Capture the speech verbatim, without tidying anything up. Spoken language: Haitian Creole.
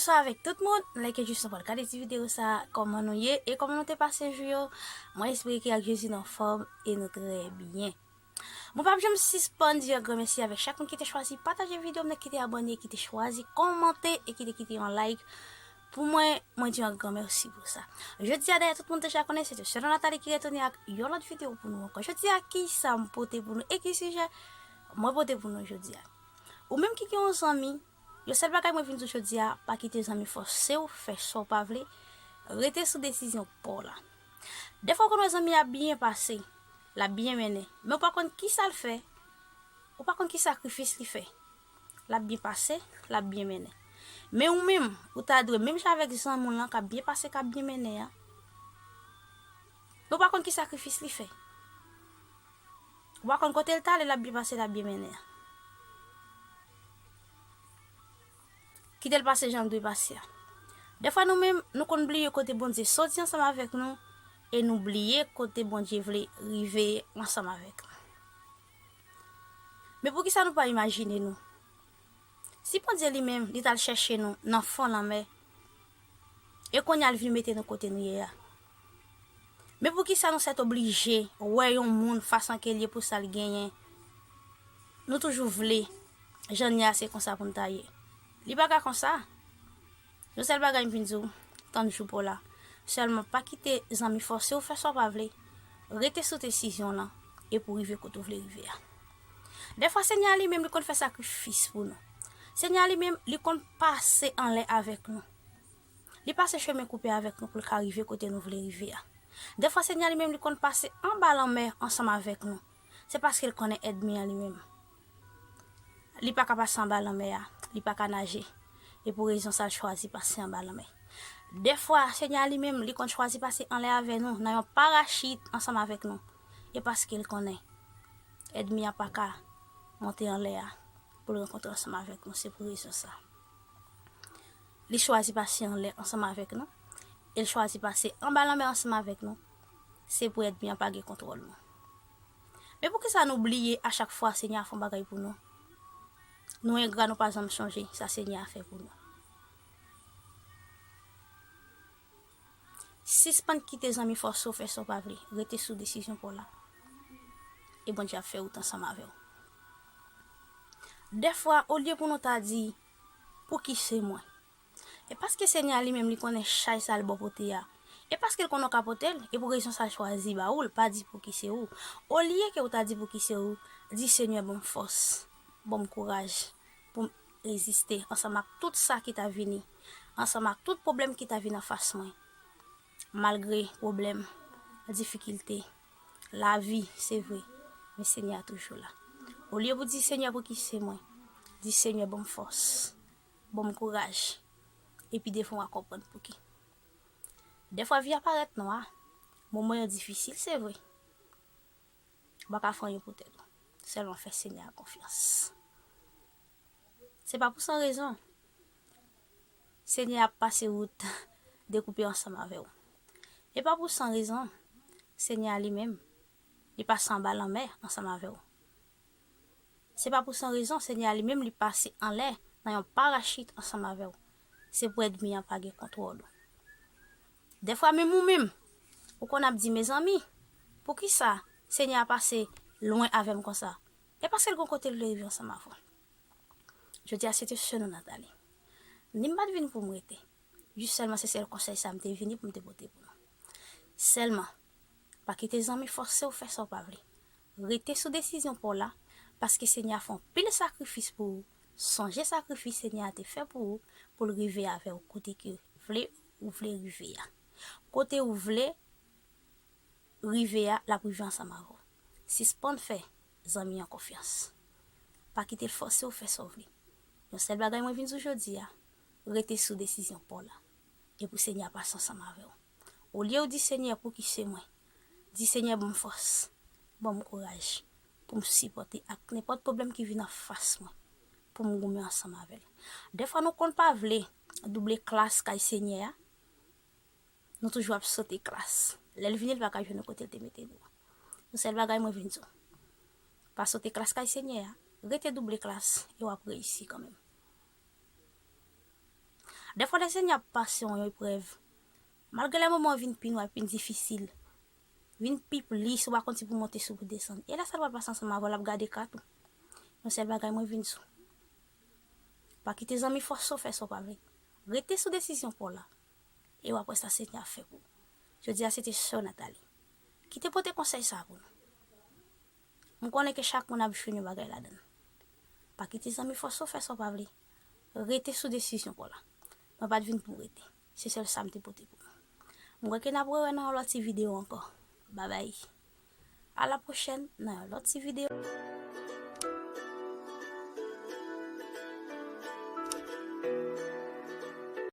Bonswa avèk tout moun. Like jis nou pral gade ti videyo sa, kòman nou ye e kòman nou te pase jou yo. Mwen espere ke ak Jezi nou anfòm e nou trè byen. Mwen p ap janm sispann di yon gran mèsi avèk chak moun ki te chwazi pataje videyo m nan, ki te abòne, ki te chwazi kòmante e ki te kite yon like. Pou mwen, mwen di yon gran mèsi pou sa. Jodi a, dayè, tout moun deja konnen, se te Sè Nathalie ki retounen ak yon lòt videyo pou nou ankò. Jodi a, ki sa m pote pou nou e ki sijè mwen pote pou nou jodi a? Ou menm ki gen yon zanmi, yon sèl bagay mwen vin di w jodi a, pa kite zanmi fòse w fè sa w pa vle. Rete sou desizyon pa w la. Dèfwa w konn wè zanmi a byen pase, l ap byen mennen, men w pa konn ki sa l fè, ou pa konn ki sakrifis li fè. L ap byen pase, l ap byen mennen. Men ou menm, ou ta dwe menm jan avèk zanmi w lan k ap byen pase, k ap byen mennen an. Men w pa konn ki sakrifis li fè. Ou pa konn kote l t ale, l ap byen pase, l ap byen mennen an. Kite l pase jan l dwe pase a. Dèfwa nou menm, nou konn bliye kote Bondye soti ansanm avèk nou e nou bliye kote Bondye vle rive ansanm avèk nou. Men poukisa nou pa imajine nou? Si Bondye li menm, li t al chèche nou nan fon lanmè, e kounye a l vin mete nou kote nou ye a. Men poukisa nou sètoblije wè yon moun fason ke l ye pou sa l genyen? Nou toujou vle, jan n ye a se konsa pou n ta ye. Li pa ka konsa. Yon sèl bagay m vin di w, tann jou pa w la. Sèlman pa kite zanmi fòse w fè sa w pa vle. Rete sou desizyon w lan e pou w rive kote w vle rive a. Dèfwa Senyè a li menm li konn fè sakrifis pou nou. Senyè a li menm li konn pase anlè avèk nou. Li pase chemen koupe avèk nou pou l ka rive kote nou vle rive a. Dèfwa Senyè a li menm li konn pase anba lanmè ansanm avèk nou. Se paske l konnen ènmi an li menm, li pa ka pase anba lanmè a, li pa ka naje. E pou rezon sa l chwazi pase anba lanmè. Dèfwa Senyè a li menm li konn chwazi pase anlè avè nou nan yon parachit ansanm avèk nou. E paske l konnen ènmi an pa ka monte anlè a pou l rankontre ansanm avèk nou, se pou rezon sa. Li chwazi pase anlè ansanm avèk nou. E l chwazi pase anba lanmè ansanm avèk nou. Se pou ènmi an pa gen kontwòl nou. Men poukisa nou bliye a chak fwa Senyè a fè yon bagay pou nou? Nou engra, nou pa janm chonje sa Senyè a fè pou nou. Sispann kite zanmi fòse w fè sa w pa vle. Rete sou desizyon pa w la. E Bondye ap fè wout ansanm avè w. Dèfwa, olye pou nou ta di, "Pouki se mwen?" E paske Senyè a li menm li konnen chay sa l ba w pote a. E paske l konnen w ka pote l, e pou rezon sa l chwazi ba ou l, pa di pouki se ou. Olye ke w ta di pouki se ou, di, "Senyè, ban m fòs, ban m kouraj pou m reziste ansanm ak tout sa ki ta vini, ansanm ak tout pwoblèm ki ta vin anfas mwen." Malgre pwoblèm, difikilte, lavi, se vre, men Senyè a toujou la. Olye pou di, "Senyè, pouki se mwen?" Di, "Senyè, ban m fòs, ban m kouraj." Epi devan w a konprann pouki. Dèfwa vi a parèt nwa, moman yo difisil, se vre. Ou pa ka fè anyen pou tèt ou. Sèlman fè Senyè a konfyans. Se pa pou san rezon Senyè a ap pase wout dekoupe ansanm avè w. E pa pou san rezon Senyè a li menm, li pase anba lanmè ansanm avè w. Se pa pou san rezon Senyè a li menm, li pase anlè nan yon parachit ansanm avè w. Se pou ènmi an pa gen kontwòl ou. Dèfwa menm ou menm, ou konn ap di, "Mezanmi, poukisa Senyè a pase lwen avè m konsa?" E paske l gon kote l vle rive ansanm avè w. Jodi a, se te sè nou Nathalie. Ni m pa t vin pou m rete. Jis sèlman se sèl konsèy sa m te vini pou m te pote pou nou. Sèlman, pa kite zanmi fòse w fè sa w pa vle. Rete sou desizyon pa w la, paske Senyè a fè anpil sakrifis pou ou. Sonje sakrifis Senyè a te fè pou ou, pou l rive avè w kote ke vle ou vle rive a. Kote ou vle rive a, l ap rive ansanm avè w. Sispann fè zanmi an konfyans. Pa kite l fòse w fè sa w vle. Yon sèl bagay mwen vin di w jodi a, rete sou desizyon pa w la. E pou Senyè a pase ansanm avè w. Olye w di, "Senyè, pouki se mwen?" Di, "Senyè, ban m fòs, ban m kouraj pou m sipòte ak nenpòt pwoblèm ki vin anfas mwen, pou m goumen ansanm avè l." Dèfwa nou konn pa vle double klas kay Senyè a. Nou toujou ap sote klas. Lè l vini, l pa ka jwenn nou kote l te mete nou. Yon sèl bagay mwen vin di w. Pa sote klas kay Senyè a. Rete double klas e w ap reyisi kanmenm. Dèfwa Lesenyè ap pase yon eprèv. Malgre lè moman vin pi nwa, pi difisil, vin pi plis, ou pa konn si pou monte, si pou desann. E lè sa l pral pase ansanm avè w, l ap gade kat ou. Yon sèl bagay mwen vin di w. Pa kite zanmi fòse w fè sa w pa vle. Rete sou desizyon pa w la. E w ap wè sa Senyè a fè pou ou. Jodi a se te sè Nathalie ki te pote konsèy sa pou nou. M konnen ke chak moun ap jwenn yon bagay ladan l. Pa kite zanmi fòse w fè sa w pa vle. Rete sou desizyon pa w la. Mwen pa t vin pou rete. Se sèl sa m te pote pou nou. M kwè ke n ap rewè nan yon lòt ti videyo ankò. Babay. A la pwochèn nan yon lòt ti videyo.